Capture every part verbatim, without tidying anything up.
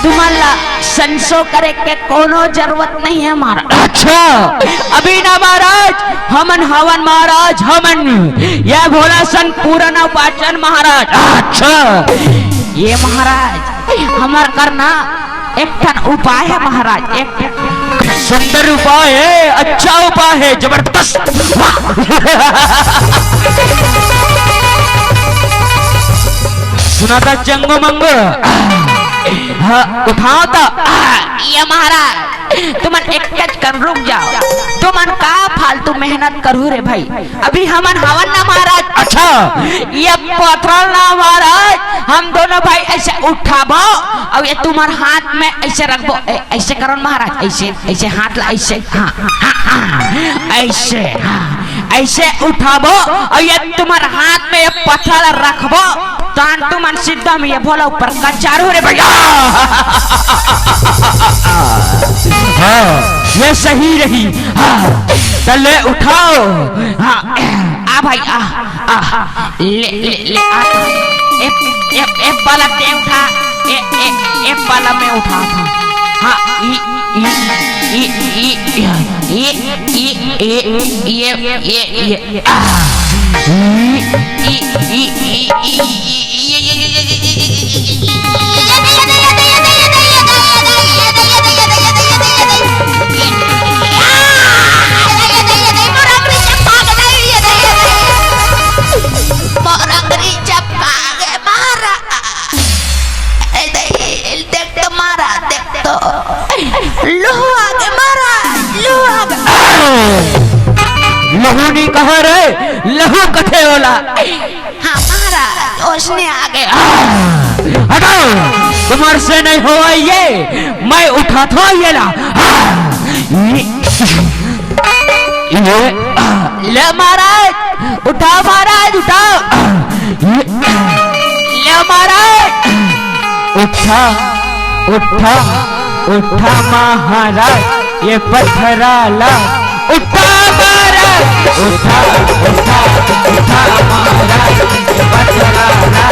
तुमन ला संसो करे के कोनो जरूरत नहीं है महाराज। अच्छा, अभी ना महाराज, हमन हवन महाराज, हमन ये भोला सन पूरा ना पाचन महाराज। अच्छा, ये महाराज, हमर करना एक ठन उपाय है महाराज, एक सुंदर उपाय है, अच्छा उपाय है, जबरदस्त। वाह। सुना था चंगो मंगो। हाँ, उठाओ तो। ये महाराज, तुमन एक कन रुक जाओ, तुमन का फालतू मेहनत करू रे भाई। अभी हमन हवन ना महाराज। अच्छा। ये पथरा ला महाराज, हम दोनों भाई ऐसे उठाबो अउ ये तुम्हर हाथ में ऐसे रखबो, ऐ-, ऐसे करो ना महाराज, ऐसे, ऐसे हाथ ला ऐसे, हाँ, हाँ, हाँ, ऐसे, हाँ, ऐसे उठाबो अउ ये तुम्हर हाथ में ये पथरा ला रखबो, तान तुमन सीधा में ये भोला ऊपर कचारू रे भैया। हाँ, ये सही रही। हाँ, त ले उठाओ। हाँ, आ भाई, आ, आ, ले, ले, ले, आ। ए, ए, ए, बाला ते उठा। ए, ए, ए, बाला मैं उठा था। हाँ, ई, ई, ई, ई, ई, ई, ई, ए, ए, ए, ए, ए, आ। ई, ई, ई, ई, ई, ई, ई, मोर अंगरी चपका गे मारा। ए दे, देख तो मारा, देख तो। लहू आगे मारा, लहू आगे। लहू नहीं कहा रे, लहू कथे होला। हाँ महाराज, ओसने आगे। हटाओ, तुम्हार से नहीं होवा ये, मैं उठात हों ये ला। ये, ये, ले महाराज, उठाओ महाराज, उठाओ। ये, ले महाराज, उठा, उठा, उठा महाराज, ये पथरा ला। उठा महाराज, उठा, उठा, उठा महाराज, ये पथरा ला।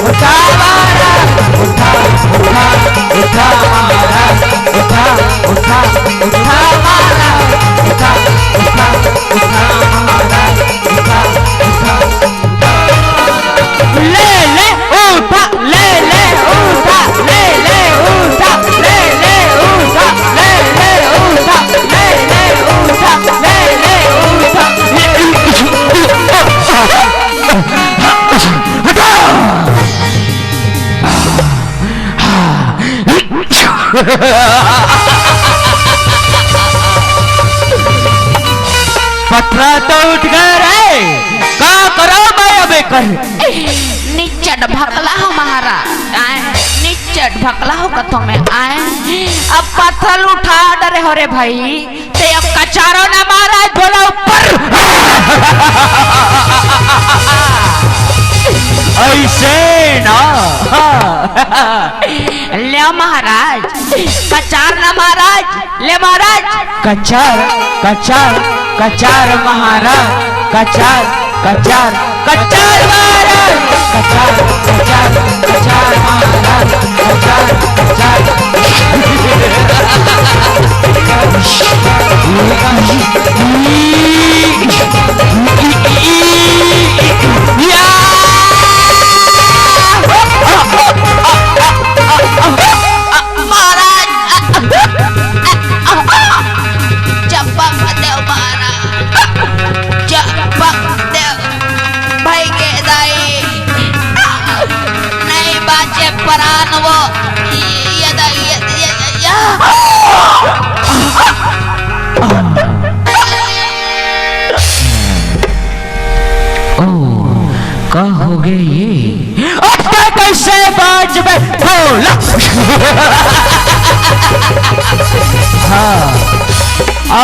उठा महाराज, उठा, उठा, उठा महाराज, उठा, उठा, उठा महाराज, उठा, उठा, उठा महाराज, उठा, उठा, उठा। ले, ले, उठा, ले, ले, उठा, ले, ले, उठा, ले, ले, उठा, ले, ले, उठा, ले, ले, उठा, ले, ले, उठा, ले, उठा। पथरा तो उठ गए रे, का करो मैं अबे कर? निच्चट भकला हो महाराज, आए, निच्चट भकला हो कथो में, आए। अब पत्थर उठा डरे हो रे भाई, ते अब कचारो ना महाराज, बोला ऊपर। ऐसे ना। ले महाराज, कचार ना महाराज, ले महाराज। कचार, कचार, कचार महाराज, कचार, कचार, कचार महाराज, कचार, कचार, कचार महाराज, कचार, कचार। या! महाराज, चपक देव महाराज, चपक देव। भाई के दाई, नहीं बाचे परान वो। ये दाई, ये, ये, ये, ये। ओ, का हो गए ये? अब तक कैसे बाजबे भोला? हाँ। आ,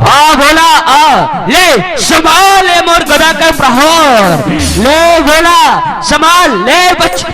आ भोला, आ। ले, संभाल ले मोर गदा के प्रहार। ले भोला, संभाल, ले बच-,